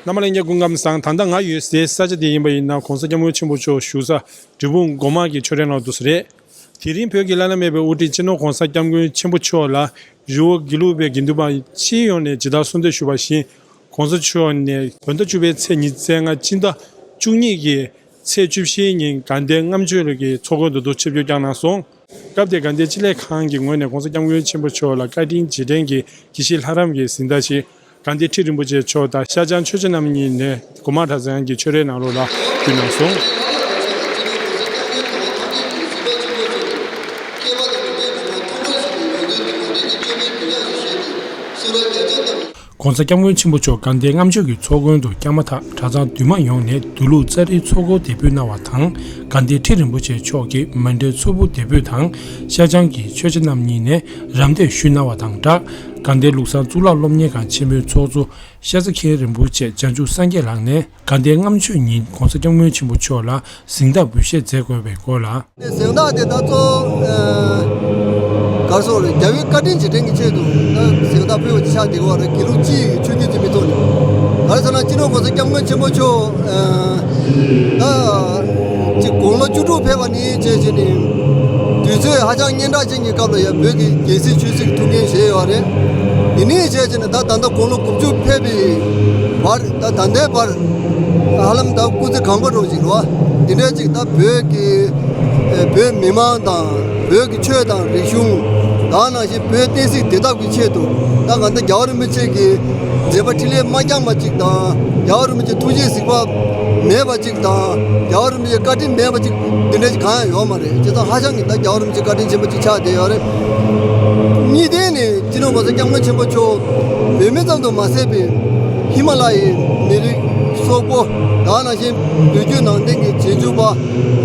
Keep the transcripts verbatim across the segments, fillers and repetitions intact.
རྣམ་པ་ལྷན་རྒྱས་སྐུ་ཁམས་བཟང་། ད་ལྟ་ང་ཡོད་སའི་ས་ཆ་དེ་ཡིན་པ་ཡིན་ན། ༸གོང་ས་༸སྐྱབས་མགོན་ཆེན་པོ་མཆོག་བཞུགས་ས་འབྲས་སྤུངས་སྒོ་མང་གི་ཆོས་རའི་ནང་དུ་རེད། དེ་རིང་བོད་ཀྱི་བླ་ན་མེད་པའི་དབུ་ཁྲིད་སྤྱི་ནོར་༸གོང་ས་༸སྐྱབས་མགོན་ཆེན་པོ་མཆོག་ལ་རི་བོ་དགེ་ལུགས་པའི་དགེ་འདུན་པ་སྤྱི་ཡོངས་ནས་ཇི་ལྟར་གསོལ་འདེབས་ཞུས་པ་བཞིན། ༸གོང་ས་མཆོག་ནས་བོད་ཟླ་བཅུ་པའི་ཚེས་ཉི་ཤུ་རྩ་ལྔ་སྤྱི་ཟླ་བཅུ་གཉིས་ཀྱི་ཚེས་བཅུ་བཞིའི་ཉིན་དགའ་ལྡན་ལྔ་མཆོད་ཀྱི་ཚོགས་མགོན་དུ་ཆིབས་བསྒྱུར་བསྐྱངས་གནང་སོང་། སྐབས་དེར་དགའ་ལྡན་སྤྱི་ལས་ཁང་གི་ངོས་ནས་༸གོང་ས་༸སྐྱབས་མགོན་ཆེན་པོ་མཆོག་ལ་བཀའ་དྲིན་རྗེས་དྲན་གྱི་དགེ་བཤེས་ལྷ་རམས་པའི་གཟེངས་རྟགས་ཤིག་དགའ་ལྡན་ཁྲི་རིན་པོ་ཆེ་མཆོག་དང་ཤར་བྱང་ཆོས་རྗེ་རྣམ་གཉིས་ནས་སྒོ་མང་གྲྭ་ཚང་གི་ཆོས་རའི་ནང་ལོགས་ལ་ཕུལ་གནང་སོང་། ༸གོང་ས་༸སྐྱབས་མགོན་ཆེན་པོ་མཆོག་དགའ་ལྡན་ལྔ་མཆོད་ཀྱི་ཚོགས་མགོན་དུ་བསྐྱངས་མ་ཐག་གྲྭ་ཚང་འདུས་མང་ཡོངས་ནས་འདུལ་ལུགས་ཙཱ་རིའི་ཚོགས་འཁོར་དེད་འབུལ་གནང་བ་དང་། དགའ་ལྡན་ཁྲི་རིན་པོ་ཆེ་མཆོག་གིས་མཎྜལ་ཚོགས་ཕུད་དེད་འབུལ་དང་། ཤར་བྱང་གི་ཆོས་རྗེ་རྣམ་གཉིས་ནས་རམ་འདེགས་ཞུས་གནང་བ་དང་སྦྲགས། དགའ་ལྡན་ལུགས་བཟང་གཙུག་ལག་སློབ་གཉེར་ཁང་ཆེན་མོའི་ཚོགས་གཙོ་ཤཱ་ཙི་མཁན་རིན་པོ་ཆེ་བྱང་ཆུབ་སངས་རྒྱས་ལགས་ནས་དགའ་ལྡན་ལྔ་མཆོད་ཉིན་༸གོང་ས་༸སྐྱབས་མགོན་ཆེན་པོ་མཆོག་ལ་གཟེངས་རྟགས་འབུལ་བཞེས་མཛད་དགོས་པའི་སྐོར་ལ། གཟེངས་རྟགས་དེ་ད་གཙོ་བོ་ག་རེ་ཟེར་དགོས་རེད། རྒྱལ་བའི་བཀའ་དྲིན་རྗེས་དྲན་གྱི་ཆེད་དུ་ད་གཟེངས་རྟགས་ཕུལ་བ་ཅིག་ཆགས་བསྡད་ཀྱི་ཡོད་རེད། དགེ་ལུགས་སྤྱི་ཡི་ཆོས་བརྒྱུད་ཀྱི་མི་ཚོ་ནས། ག་རེ་ཟེར་ན་སྤྱི་ནོར་༸གོང་ས་༸སྐྱབས་མགོན་ཆེན་པོ་མཆོག་ད་ཅིག་དགུང་ལོ་བཅུ་དྲུག་ཕེབས་པ་ནས་བྱས་བྱས་ནས་དུས་ཚོད་ཧ་ཅང་སྙན་གྲགས་ཅན་གྱི་སྐབས་ལ་ཡང་བོད་ཀྱི་རྒྱལ་སྲིད་ཆོས་སྲིད་ཀྱི་ཐུགས་འགན་བཞེས་ཡོད་རེད། དེ་ནས་བྱས་བྱས་ནས་ད་ད་ལྟ་དགུང་ལོ་དགུ་བཅུ་ཕེབས་པའི་བར་ད་ད་ལྟའི་བར་ཧ་ལམ་ད་སྐུ་ཚེ་གང་པོ་འགྲོ་བཞིན་རེད་བ། དེ་འདྲའི་ཅིག་ད་བོད་ཀྱི་ཨེ་བོད་མི་མང་དང་བོད་ཀྱི་ཆོས་དང་རིག་གཞུང་། ད་ནང་བཞིན་བོད་བསྟན་སྲིད་བདེ་ཐབས་ཀྱི་ཆེད་དུ་ད་གང་ལྟར་རྒྱལ་བ་རིན་པོ་ཆེ་གི་མཛད་པ་འཕྲིན་ལས་མ་འགྱངས་པ་ཅིག་དང་། རྒྱལ་བ་རིན་པོ་ཆེ་ཐུགས་རྗེའི་གཟིགས་པ་མེད་པ་ཅིག་དང་། རྒྱལ་བ་རིན་པོ་ཆེ་བཀའ་དྲིན་མེད་པ་ཅིག་དེ་འདྲ་ཅིག་གང་ཡང་ཡོད་མ་རེད། བྱས་ཙང་ཧ་ཅང་གི་ད་རྒྱལ་བ་རིན་པོ་ཆེ་བཀའ་དྲིན་ཆེན་པོ་ཅིག་ཆགས་བསྡད་ཡོད་རེད། གཉིས་ལྡན་ནས་སྤྱི་ནོར་༸གོང་ས་༸སྐྱབས་མགོན་ཆེན་པོ་མཆོག་བོད་མི་ཙམ་དུ་མ་ཟད་པའི་ཧི་མ་ལ་ཡའི་མི་རིགས་སོག་པོ། ད་ནང་བཞིན་བོད་བརྒྱུད་ནང་བསྟན་གྱི་རྗེས་འཇུག་པ།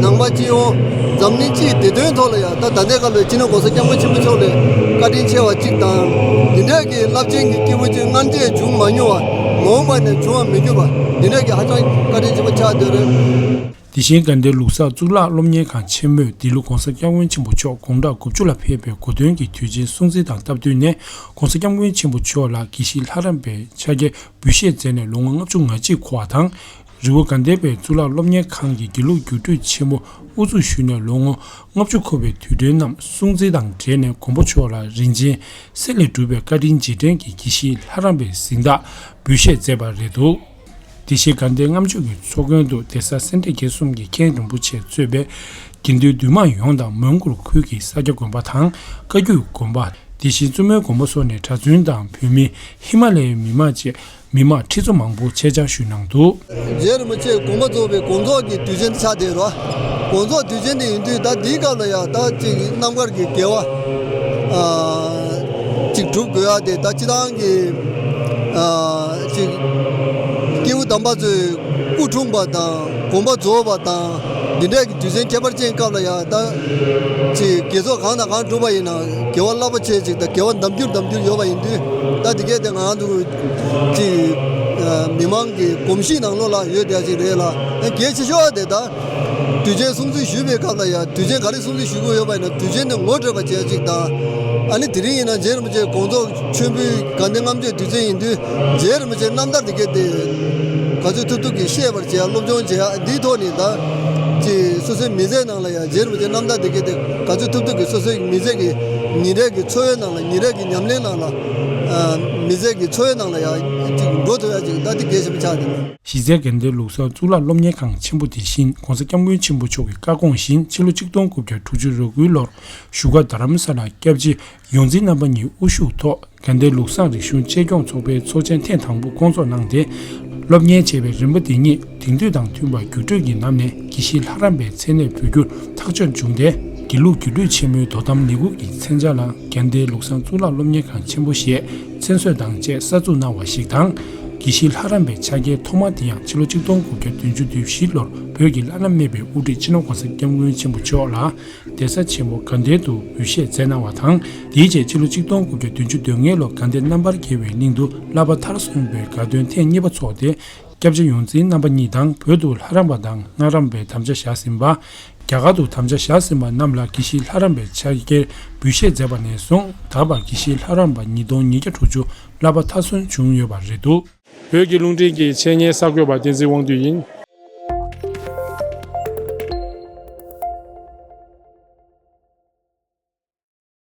ནང་པ་སྤྱི་ཡོངས། འཛམ་གླིང་སྤྱིའི་བདེ་དོན་ཐོག་ལ་ཡང་ད་ད་ལྟའི་སྐབས་ལ་སྤྱི་ནོར་༸གོང་ས་༸སྐྱབས་མགོན་ཆེན་པོ་མཆོག་ལས་བཀའ་དྲིན་ཆེ་བ་གཅིག་དང་། འདི་འདྲའི་གི་རླབས་ཆེན་གྱི་སྐྱེས་བུ་གཅིག་སྔར་འདྲས་བྱུང་མ་མྱོང་བ། མ་འོངས་པ་ནས་འབྱུང་བ་མི་འགྱུར་བ། འདི་འདྲའི་གི་ཧ་ཅང་བཀའ་དྲིན་ཆེན་པོ་ཆགས་བསྡད་རེད། དེ་བཞིན་དགའ་ལྡན་ལུགས་བཟང་གཙུག་ལག་སློབ་གཉེར་ཁང་ཆེན་མོས་འདི་ལོ་༸གོང་ས་༸སྐྱབས་མགོན་ཆེན་པོ་མཆོག་དགུང་གྲངས་དགུ་བཅུ་ལ་ཕེབས་པའི་གོ་སྟོན་གྱི་དུས་ཆེན་སྲུང་བརྩི་དང་སྟབས་བསྟུན་ནས། ༸གོང་ས་༸སྐྱབས་མགོན་ཆེན་པོ་མཆོག་ལ་དགེ་བཤེས་ལྷ་རམས་པའི་ཕྱག་འཁྱེར་འབུལ་བཞེས་མཛད་ནས་ལོ་ངོ་ལྔ་བཅུ་ང་གཅིག་འཁོར་བ་དང་། རི་བོ་དགའ་ལྡན་པའི་གཙུག་ལག་སློབ་གཉེར་ཁང་གི་དགེ་ལུགས་རྒྱུགས་སྤྲོད་ཆེན་མོ་དབུ་འཛུགས་ཞུས་ནས་ལོ་ངོ་ལྔ་བཅུ་འཁོར་བའི་དུས་དྲན་རྣམས་སྲུང་བརྩི་དང་འབྲེལ་ནས་མགོན་པོ་མཆོག་ལ་རིན་ཆེན་གསེར་ལས་གྲུབ་པའི་བཀའ་དྲིན་རྗེས་དྲན་གྱི་དགེ་བཤེས་ལྷ་རམས་པའི་གཟེངས་རྟགས་འབུལ་བཞེས་མཛད་པ་རེད་འདུག་དེ་བཞིན་དགའ་ལྡན་ལྔ་མཆོད་ཀྱི་ཚོགས་མགོན་དུ་གདན་ས་སེ་འབྲས་དགེ་གསུམ་གྱི་མཁན་རིན་པོ་ཆེ་གཙོས་པའི་དགེ་འདུན་འདུས་མང་ཡོངས་དང་། མོན་གྷོ་ཁུལ་གྱི་ས་སྐྱ་དགོན་པ་དང་། བཀའ་བརྒྱུད་དགོན་པ། དེ་བཞིན་བཙུན་མོའི་དགོན་པ་སོགས་ནས་གྲྭ་བཙུན་དང་བོད་མི། ཧི་མ་ལ་ཡའི་མི་མང་བཅས་མི་མང་ཁྲི་ཚོ་མང་པོ་ཆེད་བཅར་ཞུས་གནང་འདུག་རྗེ་རིན་པོ་ཆེ་དགོངས་པ་རྫོགས་པའི་དགོངས་རྫོགས་ཀྱི་དུས་ཆེན་ཆགས་བསྡད་རོ། དགོངས་རྫོགས་དུས་ཆེན་དེ་ཡིན་དུས་ད་འདིའི་སྐབས་ལ་ཡང་ད་ཅིག་རྣམ་དཀར་གྱི་དགེ་བ་ཅིག་སྒྲུབ་དགོས་ཡ་དེ། ད་སྤྱི་བཏང་གི་ཅིག་སྐྱེས་བུ་དམ་པ་ཚོའི་སྐུ་འཁྲུངས་པ་དང་དགོངས་པ་རྫོགས་པ་དང་འདི་འདྲའི་གི་དུས་ཆེན་ཁྱད་པར་ཅན་སྐབས་ལ་ཡང་ད་ཅིག་དགེ་ཚོགས་གང་དང་གང་བསྒྲུབས་པ་ཡིན་ན་དགེ་བ་རླབས་པོ་ཆེ་ཅིག་དང་དགེ་བ་ལྡབ་འགྱུར་ལྡབ་འགྱུར་ཡོད་པ་ཡིན་དུས། ད་འདི་གས་དེ་ང་རང་ཚོ་ཅིག་མི་མང་གི་གོམས་གཤིས་ནང་ལོགས་ལ་ཡོད་བསྡད་ཅིག་རེད་ལ། གལ་ཆེ་ཤོས་དེ་ད་དུས་ཆེན་སྲུང་བརྩི་ཞུས་པའི་སྐབས་ལ་ཡང་དུས་ཆེན་ག་རེ་སྲུང་བརྩི་ཞུ་དགོས་ཡོད་པ་ཡིན་ན་དུས་ཆེན་དེ་ངོ་སྤྲོད་པ་བྱེད་ཅིག་དང་། ཨ་ནི་དེ་རིང་ཡིན་ན་རྗེ་རིན་པོ་ཆེ་དགོངས་རྫོགས་མཆོད་འབུལ་དགའ་ལྡན་ལྔ་མཆོད་དུས་ཆེན་ཡིན་དུས། རྗེ་རིན་པོ་ཆེའི་རྣམ་ཐར་དེ་གས་དེ་ག་ཚོད་ཐུབ་ཐུབ་ཀྱིས་ཤེས་པར་བྱེད་ཡ། སློབ་སྦྱོང་བྱེད་ཡ། འདིའི་ཐོག་ནས་ད་ཅིག་སོ་སོའི་མི་ཚེ་ནང་ལ་ཡང་རྗེ་རིན་པོ་ཆེའི་རྣམ་ཐར་དེ་གས་དེ་ག་ཚོད་ཐུབ་ཐུབ་ཀྱིས་སོ་སོའི་མི་ཚེ་གི་ཉིན་རེ་གི་འཚོ་བའི་ནང་ལ། ཉིན་རེ་གི་ཉམས་ལེན་ནང་ལ། མི་ཚེ་གི་འཚོ་བའི་ནང་ལ་ཡང་ཅིག་འགྲོ་ཐུབ་ཡ་ཅིག་ད་དེ་གལ་ཆེན་པོ་ཆགས་འདུག་གཞི་རྩའི་དགའ་ལྡན་ལུགས་བཟང་གཙུག་ལག་སློབ་གཉེར་ཁང་ཆེན་པོ་དེ་བཞིན་༸གོང་ས་༸སྐྱབས་མགོན་ཆེན་པོ་མཆོག་གི་བཀའ་དགོངས་བཞིན་ཕྱི་ལོ་ཆིག་སྟོང་དགུ་བརྒྱ་དྲུག་ཅུ་རེ་དགུའི་ལོར་བཞུགས་སྒར་རྡ་རམ་ས་ལར་སྐྱབས་རྗེ་ཡོངས་འཛིན་རྣམ་པ་གཉིས་དབུ་བཞུགས་ཐོག་དགའ་ལྡན་ལུགས་བཟང་རིག་གཞུང་གཅེས་སྐྱོང་ཚོགས་པའི་ཚོགས་ཆེན་ཐེངས་དང་པོ་བསྐོང་ཚོགས་གནང་སྟེ། སློབ་གཉེར་བྱས་པའི་རིམ་པ་འདི་ཉིད་དེང་དུས་དང་མཐུན་པར་རྒྱུགས་སྤྲོད་ཀྱིས་བསྣམས་ནས་དགེ་བཤེས་ལྷ་རམས་པའི་མཚན་གནས་འབུལ་རྒྱུར་ཐག་གཅོད་བྱུང་སྟེ། དགེ་ལུགས་རྒྱུགས་སྤྲོད་ཆེན་མོའི་དོ་དམ་ལས་ཁུངས་ཀྱི་མཚོན་ཆ་ལ་དགའ་ལྡན་ལུགས་བཟང་གཙུག་ལག་སློབ་གཉེར་ཁང་ཆེན་པོ་ཞེས་མཚན་གསོལ་དང་བཅས་གསར་འཛུགས་གནང་བ་ཞིག་དང་། དགེ་བཤེས་ལྷ་རམས་པའི་ཕྱག་འཁྱེར་ཐོག་མ་དེ་ཡང་ཕྱི་ལོ་ཆིག་སྟོང་དགུ་བརྒྱ་བདུན་ཅུ་དོན་བཞི་ལོར་བོད་ཀྱི་བླ་ན་མེད་པའི་དབུ་ཁྲིད་སྤྱི་ནོར་༸གོང་ས་༸སྐྱབས་མགོན་ཆེན་པོ་མཆོག་ལ་གདན་ས་ཆེན་མོ་དགའ་ལྡན་དུ་འབུལ་བཞེས་མཛད་གནང་བ་དང་། དེའི་རྗེས་ཕྱི་ལོ་ཆིག་སྟོང་དགུ་བརྒྱ་བདུན་ཅུ་དོན་ལྔ་ལོར་དགའ་ལྡན་རྣམ་པར་རྒྱལ་བའི་གླིང་དུ་བསླབ་པ་མཐར་སོན་པའི་དགའ་སྟོན་ཐེངས་གཉིས་པ་འཚོགས་ཏེ། སྐྱབས་རྗེ་ཡོངས་འཛིན་རྣམ་པ་གཉིས་དང་བོད་དུ་ལྷ་རམས་པ་དང་སྔགས་རམས་པའི་དམ་བཅའ་བཞག་ཟིན་པ། རྒྱ་གར་དུ་དམ་བཅའ་བཞག་ཟིན་པ་རྣམས་ལ་དགེ་བཤེས་ལྷ་རམས་པའི་ཕྱག་འཁྱེར་འབུལ་བཞེས་མཛད་པ་ནས་བཟུང་ད་བར་དགེ་བཤེས་ལྷ་རམས་པ་ཉིས་སྟོང་ཉིས་བརྒྱ་དྲུག་ཅུ་བསླབ་པ་མཐར་སོན་བྱུང་ཡོད་པ་རེད་འདུག་བོད་ཀྱི་རླུང་འཕྲིན་གྱི་ཆེད་གཉེར་གསར་འགོད་པ་བསྟན་འཛིན་དབང་འདུས་ཡིན།